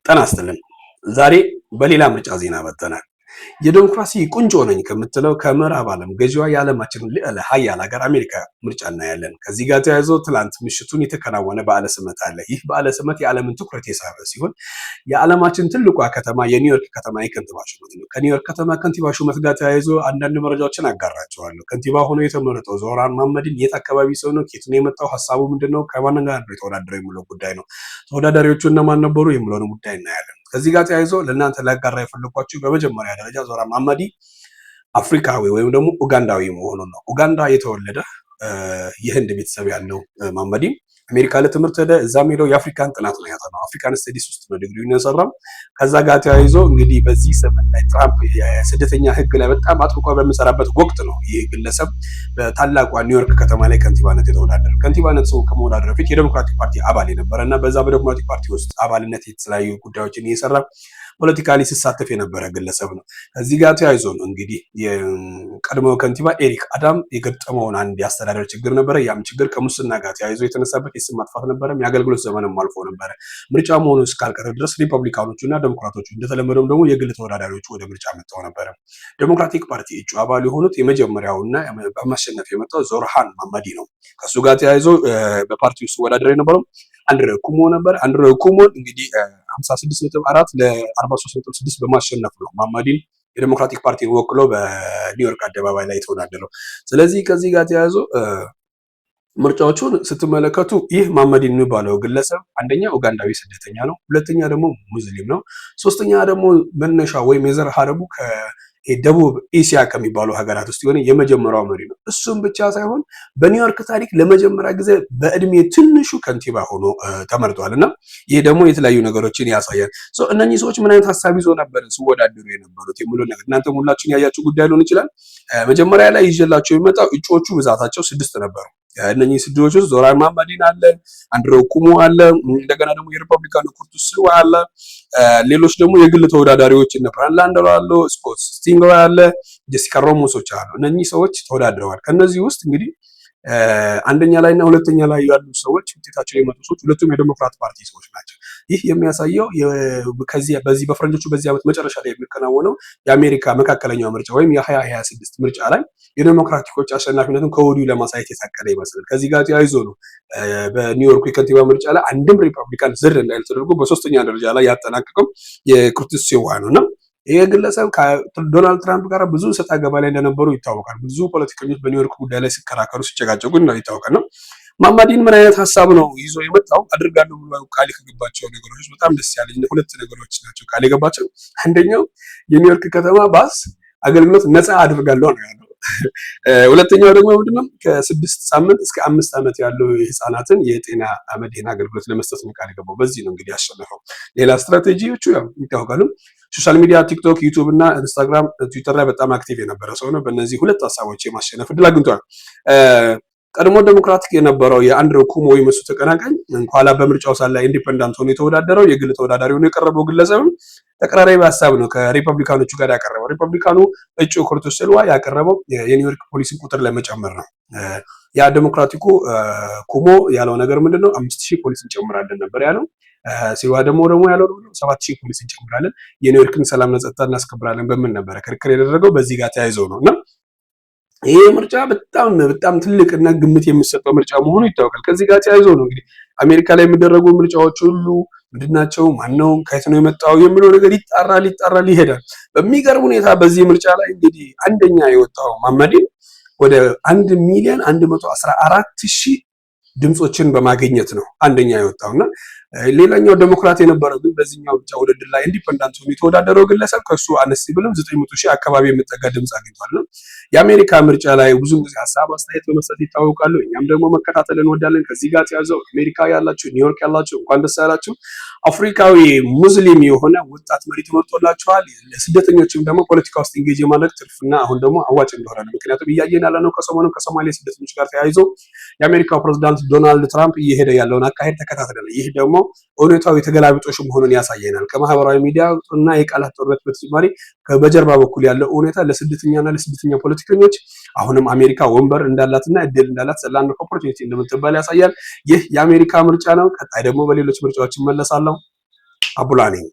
ጤና ይስጥልን። ዛሬ በሌላ ምርጫ ዜና መጥተናል። የዲሞክራሲ ቁንጮ ነኝ ከምትለው ከምዕራብ ዓለም ገዢዋ የዓለማችን ልዕለ ሀያል ሀገር አሜሪካ ምርጫ እናያለን። ከዚህ ጋር ተያይዞ ትላንት ምሽቱን የተከናወነ በዓለ ስመት አለ። ይህ በዓለ ስመት የዓለምን ትኩረት የሳበ ሲሆን የዓለማችን ትልቋ ከተማ የኒውዮርክ ከተማ የከንቲባ ሹመት ነው። ከኒውዮርክ ከተማ ከንቲባ ሹመት ጋር ተያይዞ አንዳንድ መረጃዎችን አጋራቸዋለሁ። ከንቲባ ሆኖ የተመረጠው ዞህራን ማመድን የት አካባቢ ሰው ነው? ከየት ነው የመጣው? ሀሳቡ ምንድን ነው? ከማን ጋር ነው የተወዳደረው የሚለው ጉዳይ ነው። ተወዳዳሪዎቹ እነማን ነበሩ የሚለውን ጉዳይ እናያለን። ከዚህ ጋር ተያይዞ ለእናንተ ላጋራ የፈለኳችሁ በመጀመሪያ ደረጃ ዞህራን ማመዲ አፍሪካዊ ወይም ደግሞ ኡጋንዳዊ መሆኑን ነው። ኡጋንዳ የተወለደ የህንድ ቤተሰብ ያለው ማመዲ አሜሪካ ለትምህርት ሄደ። እዛም ሄደው የአፍሪካን ጥናት ነው ያጠናው። African studies ውስጥ ነው ዲግሪውን የሰራው። ከዛ ጋር ተያይዞ እንግዲህ በዚህ ዘመን ላይ ትራምፕ የስደተኛ ህግ ላይ በጣም አጥብቆ በሚሰራበት ወቅት ነው ይህ ግለሰብ በታላቋ ኒውዮርክ ከተማ ላይ ከንቲባነት የተወዳደረ። ከንቲባነት ሰው ከመወዳደር በፊት የዴሞክራቲክ ፓርቲ አባል የነበረ እና በዛ በዴሞክራቲክ ፓርቲ ውስጥ አባልነት የተለያዩ ጉዳዮችን እየሰራ politically ሲሳተፍ የነበረ ግለሰብ ነው። ከዚህ ጋር ተያይዞ ነው እንግዲህ የቀድሞው ከንቲባ ኤሪክ አዳም የገጠመውን አንድ የአስተዳደር ችግር ነበረ። ያም ችግር ከሙስና ጋር ተያይዞ የተነሳበት የስም ማጥፋት ነበረ። የአገልግሎት ዘመንም አልፎ ነበረ። ምርጫ መሆኑ እስካልቀረ ድረስ ሪፐብሊካኖቹ እና ዴሞክራቶቹ እንደተለመደውም ደግሞ የግል ተወዳዳሪዎቹ ወደ ምርጫ መጥተው ነበረ። ዴሞክራቲክ ፓርቲ እጩ አባል የሆኑት የመጀመሪያውና በማሸነፍ የመጣው ዞርሃን ማማዲ ነው። ከእሱ ጋር ተያይዞ በፓርቲ ውስጥ ሲወዳደር የነበረው አንድሬ ኩሞ ነበር። አንድሬ ኩሞን እንግዲህ 56.4 ለ43.6 በማሸነፍ ነው ማማዲን የዴሞክራቲክ ፓርቲን ወክሎ በኒውዮርክ አደባባይ ላይ የተወዳደረው። ስለዚህ ከዚህ ጋር ተያይዞ ምርጫዎቹን ስትመለከቱ ይህ ማመዲን የሚባለው ግለሰብ አንደኛ ኡጋንዳዊ ስደተኛ ነው፣ ሁለተኛ ደግሞ ሙስሊም ነው፣ ሶስተኛ ደግሞ መነሻ ወይም የዘር ሀረጉ ደቡብ ኤሲያ ከሚባሉ ሀገራት ውስጥ የሆነ የመጀመሪያው መሪ ነው። እሱም ብቻ ሳይሆን በኒውዮርክ ታሪክ ለመጀመሪያ ጊዜ በእድሜ ትንሹ ከንቲባ ሆኖ ተመርጧል እና ይህ ደግሞ የተለያዩ ነገሮችን ያሳያል። እነኚህ ሰዎች ምን አይነት ሀሳብ ይዞ ነበር ሲወዳደሩ የነበሩት የሚለው ነገር እናንተ ሁላችሁን ያያችሁ ጉዳይ ሊሆን ይችላል። መጀመሪያ ላይ ይዤላቸው የሚመጣው እጩዎቹ ብዛታቸው 6 ነበሩ። እነኚህ ስድስቶች ውስጥ ዞራን ማማዲን አለ፣ አንድሬው ኩሞ አለ፣ እንደገና ደግሞ የሪፐብሊካኑ ኩርቱስ ስልዋ አለ። ሌሎች ደግሞ የግል ተወዳዳሪዎች እነ ብራን ላንደር አሉ፣ ስኮት ስቲንገር አለ፣ ጄሲካ ሮሞሶች አሉ። እነኚህ ሰዎች ተወዳድረዋል። ከነዚህ ውስጥ እንግዲህ አንደኛ ላይ እና ሁለተኛ ላይ ያሉ ሰዎች ውጤታቸው የመጡ ሰዎች ሁለቱም የዴሞክራት ፓርቲ ሰዎች ናቸው። ይህ የሚያሳየው ከዚህ በዚህ በፈረንጆቹ በዚህ ዓመት መጨረሻ ላይ የሚከናወነው የአሜሪካ መካከለኛው ምርጫ ወይም የ2026 ምርጫ ላይ የዴሞክራቲኮች አሸናፊነትን ከወዲሁ ለማሳየት የታቀደ ይመስላል። ከዚህ ጋር ተያይዞ ነው በኒውዮርኩ የከንቲባ ምርጫ ላይ አንድም ሪፐብሊካን ዝር እንዳይል ተደርጎ በሶስተኛ ደረጃ ላይ ያጠናቀቀው የኩርቲስ ስሊዋ ነው እና ይህ ግለሰብ ከዶናልድ ትራምፕ ጋር ብዙ ሰጣ ገባ ላይ እንደነበሩ ይታወቃል። ብዙ ፖለቲከኞች በኒውዮርክ ጉዳይ ላይ ሲከራከሩ ሲጨቃጨቁ ይታወቃል ነው። ማማዲን ምን አይነት ሀሳብ ነው ይዞ የመጣው? አድርጋለሁ ብሎ ቃል ከገባቸው ነገሮች በጣም ደስ ያለኝ ሁለት ነገሮች ናቸው ቃል የገባቸው። አንደኛው የኒውዮርክ ከተማ ባስ አገልግሎት ነፃ አድርጋለሁ ነው ያለው። ሁለተኛው ደግሞ ምንድነው ከ6 ሳምንት እስከ 5 ዓመት ያሉ ህፃናትን የጤና መድህን አገልግሎት ለመስጠት ነው ቃል የገባው። በዚህ ነው እንግዲህ ያሸነፈው። ሌላ ስትራቴጂዎቹ ያው ይታወቃሉ። social media ቲክቶክ፣ ዩቲዩብ እና ኢንስታግራም፣ ትዊተር ላይ በጣም active የነበረ ሰው ነው። በእነዚህ ሁለት ሀሳቦች የማሸነፍ እድል አግኝቷል። ቀድሞ ዴሞክራቲክ የነበረው የአንድሬው ኩሞ ወይም እሱ ተቀናቃኝ እንኳን በምርጫው ሳለ independent ሆኖ የተወዳደረው የግል ተወዳዳሪ ሆኖ የቀረበው ግለሰብም ተቀራራቢ ሀሳብ ነው ከሪፐብሊካኖቹ ጋር ያቀረበው። ሪፐብሊካኑ እጩ ኩርቲስ ስልዋ ያቀረበው የኒውዮርክ ፖሊስን ቁጥር ለመጨመር ነው። ያ ዴሞክራቲኩ ኩሞ ያለው ነገር ምንድነው? 5000 ፖሊስ እንጨምራለን ነበር ያለው። ሲልዋ ደግሞ ያለው 7000 ፖሊስ እንጨምራለን፣ የኒውዮርክን ሰላምና ጸጥታ እናስከብራለን በምን ነበረ ክርክር ያደረገው። በዚህ ጋር ተያይዘው ነው እና ይሄ ምርጫ በጣም በጣም ትልቅና ግምት የሚሰጠው ምርጫ መሆኑ ይታወቃል። ከዚህ ጋር ተያይዞ ነው እንግዲህ አሜሪካ ላይ የሚደረጉ ምርጫዎች ሁሉ ምንድናቸው፣ ማነው፣ ከየት ነው የመጣው የሚለው ነገር ይጣራል ይጣራል ይሄዳል። በሚገርም ሁኔታ በዚህ ምርጫ ላይ እንግዲህ አንደኛ የወጣው ማመዲን ወደ 1,114,000 ድምጾችን በማግኘት ነው አንደኛ የወጣውና ሌላኛው ዴሞክራት የነበረው ግን በዚህኛው ብቻ ውድድር ላይ independent ሆኖ የተወዳደረው ግለሰብ ከሱ አነስ ብሎም 900,000 አካባቢ የሚጠጋ ድምጽ አግኝቷል። የአሜሪካ ምርጫ ላይ ብዙ ጊዜ ሀሳብ አስተያየት በመስጠት ይታወቃሉ። እኛም ደግሞ መከታተል እንወዳለን። ከዚህ ጋር ተያይዘው አሜሪካ ያላችሁ፣ ኒውዮርክ ያላችሁ እንኳን ደስ ያላችሁ። አፍሪካዊ ሙስሊም የሆነ ወጣት መሪ ተመርጦላችኋል። ለስደተኞችም ደግሞ ፖለቲካ ውስጥ engage የማድረግ ትርፍና አሁን ደግሞ አዋጭ እንደሆነ ነው። ምክንያቱም እያየን ያለ ነው ከሰሞኑ ከሶማሌ ስደተኞች ጋር ተያይዞ የአሜሪካው ፕሬዝዳንት ዶናልድ ትራምፕ እየሄደ ያለውን አካሄድ ተከታትለናል። ይህ ደግሞ እውነታው የተገላቢጦሽ መሆኑን ያሳየናል። ከማህበራዊ ሚዲያ እና የቃላት ጦርነት በተጨማሪ በጀርባ በኩል ያለው እውነታ ለስደተኛና ለስደተኛ ፖለቲከኞች አሁንም አሜሪካ ወንበር እንዳላትና እድል እንዳላት land of opportunity እንደምትባል ያሳያል። ይህ የአሜሪካ ምርጫ ነው። ቀጣይ ደግሞ በሌሎች ምርጫዎች እመለሳለሁ። አቡላ ነኝ።